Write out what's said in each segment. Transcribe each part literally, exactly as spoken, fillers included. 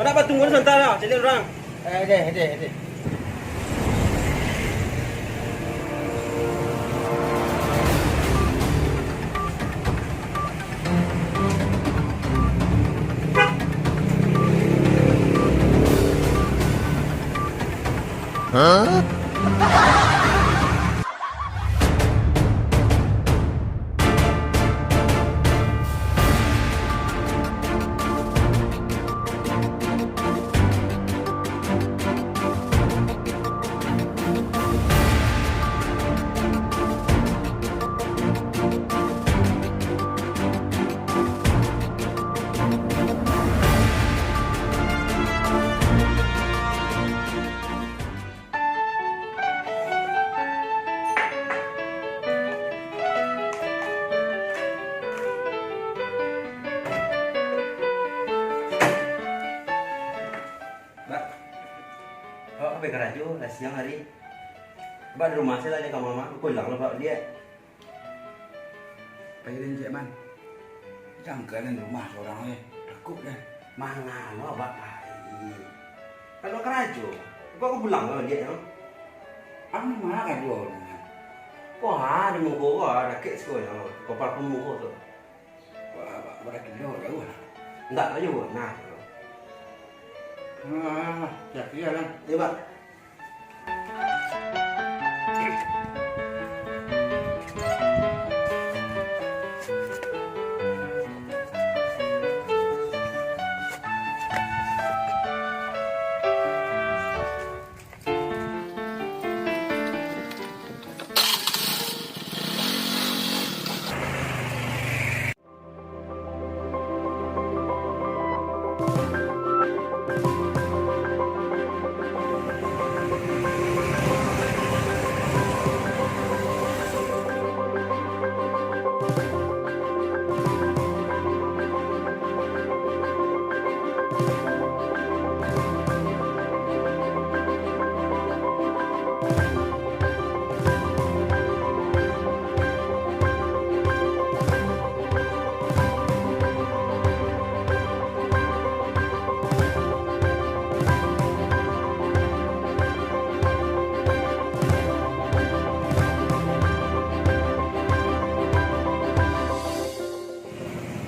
Nak batunggu sabanta lah, cari urang. Eh, deh, deh, deh. Bak, awak ka pai karajo, lah siang hari. Bak di rumah se lah, di kamar mah, pulang lah, Bak, liek. Pai den ciek, Man. Jangka den rumah surang, eh. Takuik den. Manga lo abak pai? Kan awak karajo. Awak ka pulang lo, liek, no. Anu, ma karajo den, Man? Ko ha, di muko ko ha, dakek siko nyo. Ko Parfum muko tu. Wah, ba-, bara kilo jauah lah. Ndak lah jauah, nah. Ah, siap-siap lah. Iyo, Bak.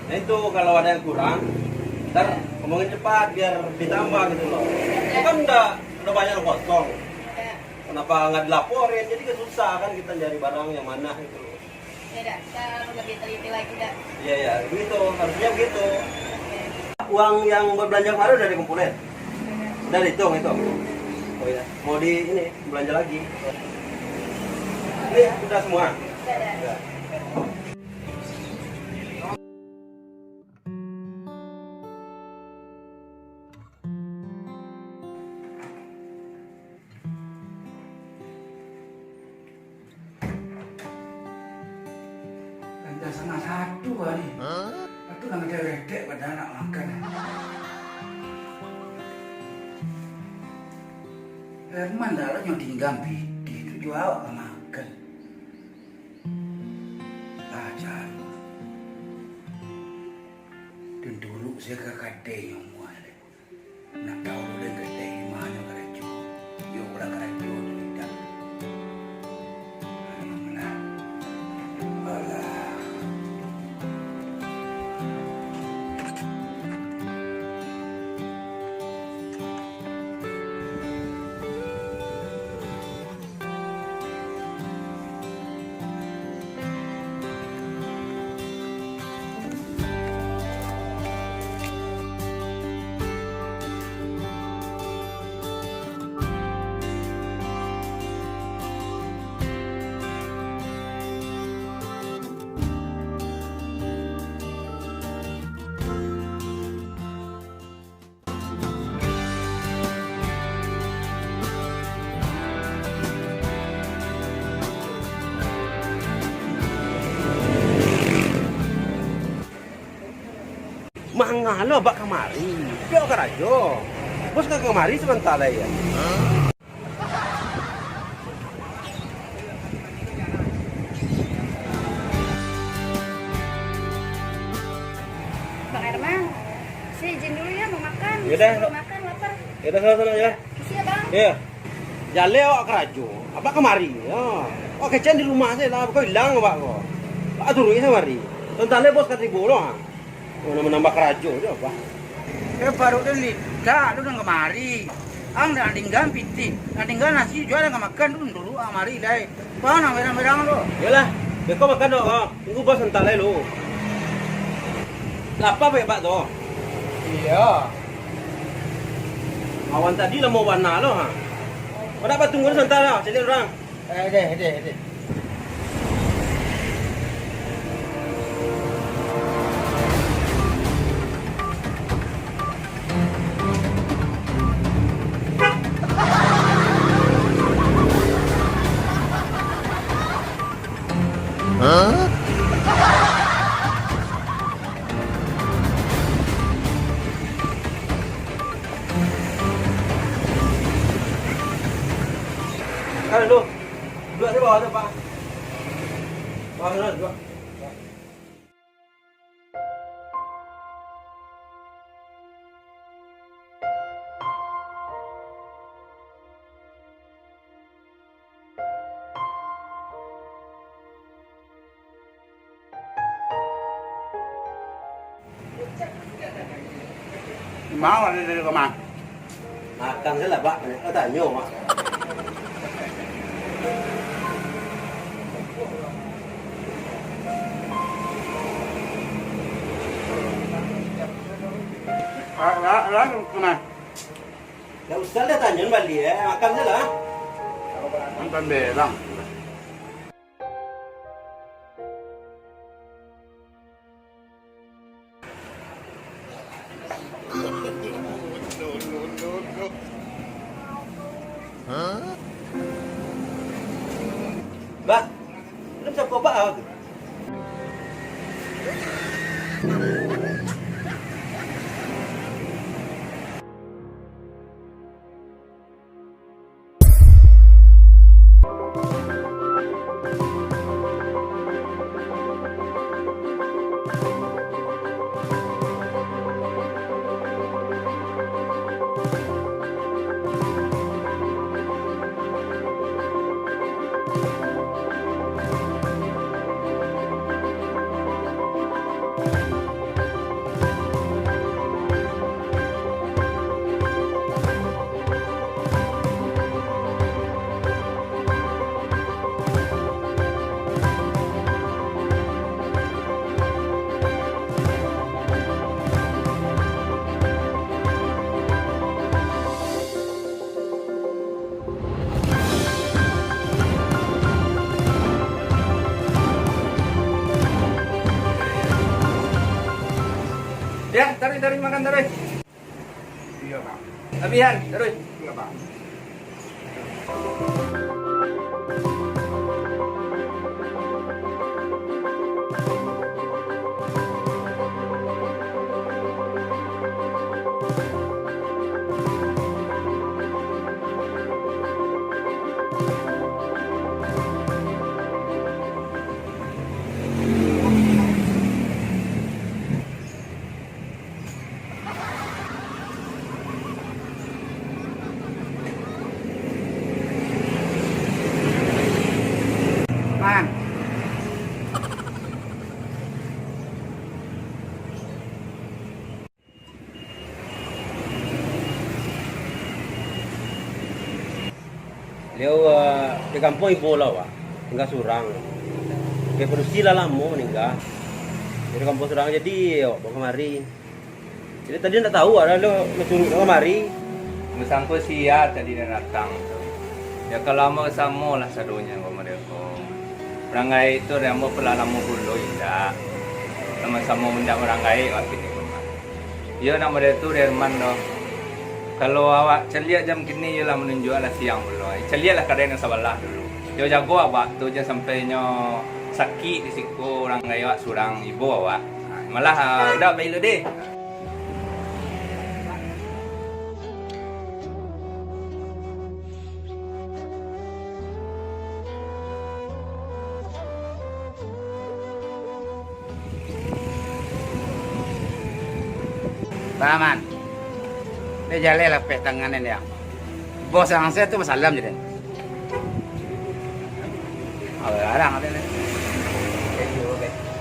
Nah, itu kalau ada yang kurang, ntar omongin cepat biar ditambah gitu loh. Itu kan udah, udah banyak yang kosong. Kenapa nggak dilaporin? Jadi kan susah kan kita nyari barang yang mana gitu loh. Ya, dah. Kita lebih teliti lagi, dah. Iya, iya. Begitu. Harusnya begitu. Oke. Uang yang buat belanja kemarin udah dikumpulin? Udah. Udah dihitung itu? Oh, iya. Mau di ini, belanja lagi. Ini udah semua? Udah, udah. Udah. Ganjang satangah satu hari. Hah? Atu nan gadai redek badan nak makan. Herman dah lah nyo tingga pitih tu, juo awak ka makan. Ah, cari. Tunduruk sajo ka kadai nyo muah. Nak tahu dulu den gadai di ma nyo karajo. Iyo pulang karajo tu indak. Alah. Manga lo abak kamari? Piak karajo. Bos ka kamari sabanta lai, ya. Bang Herman, saya izin dulu ya, mau makan. Ya Eh, makan, lapar. Ya udah, sana, sana, ya. Makasih ya, Bang. Ya. Jaleh awak karajo, abak kamari. Ya. Awak kecekan di rumah sajo lah, kok ilang abak ko. Abak turuik sajo kamari. Tantang le bos ka tibo lo, ha. Mana manambah karajo jo, Bang. Ya, baru tu litak tu nan kamari. Ang nak tingga pitih, nak tingga nasi jua nan ka makan tu, dulu ang kamari lai. Bang, nang berang-berang tu. Yolah, beko makan tu, ha. Tunggu bos antak lai lu. Lapa bek bak tu? Iyo. Awan tadi lamo bana lo, ha. Kau dak batunggu sabanta lah, caliak urang. Eh, deh, deh, deh. Tahan dulu. Duduak di bawah tu, Pak. Bawah sana, duduak. Mau ada dari rumah. Makan sajo lah, Pak. Banyak kau tanyo, Pak. Lah, lah, lah, rumah. Dak usah lah tanyo baliak, eh. Makan sajo lah. Makan belang. Bah, belum siapa bah tu? Ya, taruih, taruih, makan, taruih. Iyo, Pak. Tabihan, taruih. Iyo, Pak. Baliau, eh, di kampuang ibo lah, Wak. Tingga surang. Pai padusi lah lamo maningga. Di kampuang surang, jadi, awak bawa kamari. Jadi, tadi ndak tahu ado lo, lo suruah lo kamari. Basangko sia tadi nan datang tu. Ya, kalau ambo samo lah sadonyo, Wak Mariam. Urang gaek tu, dek ambo pun lah lamo pulo indak. Samo-samo indak urang gaek, wak kini ko mah. Iyo, nak model tu, Derman doh. Kalau awak caliak jam kini, iyo lah manunjuak lah siang pulo. Caliaklah kadai nan sabalah dulu. Yo jago awak tu, jan sampai nyo sakik di siko, urang gaek awak surang, ibo awak. Ha, malah, ah, udah, pai lu deh. Paman. Jaleh lapek tangan den, yo. Bos ang se tu basalam je den. Alah, larang den. Thank you, oke.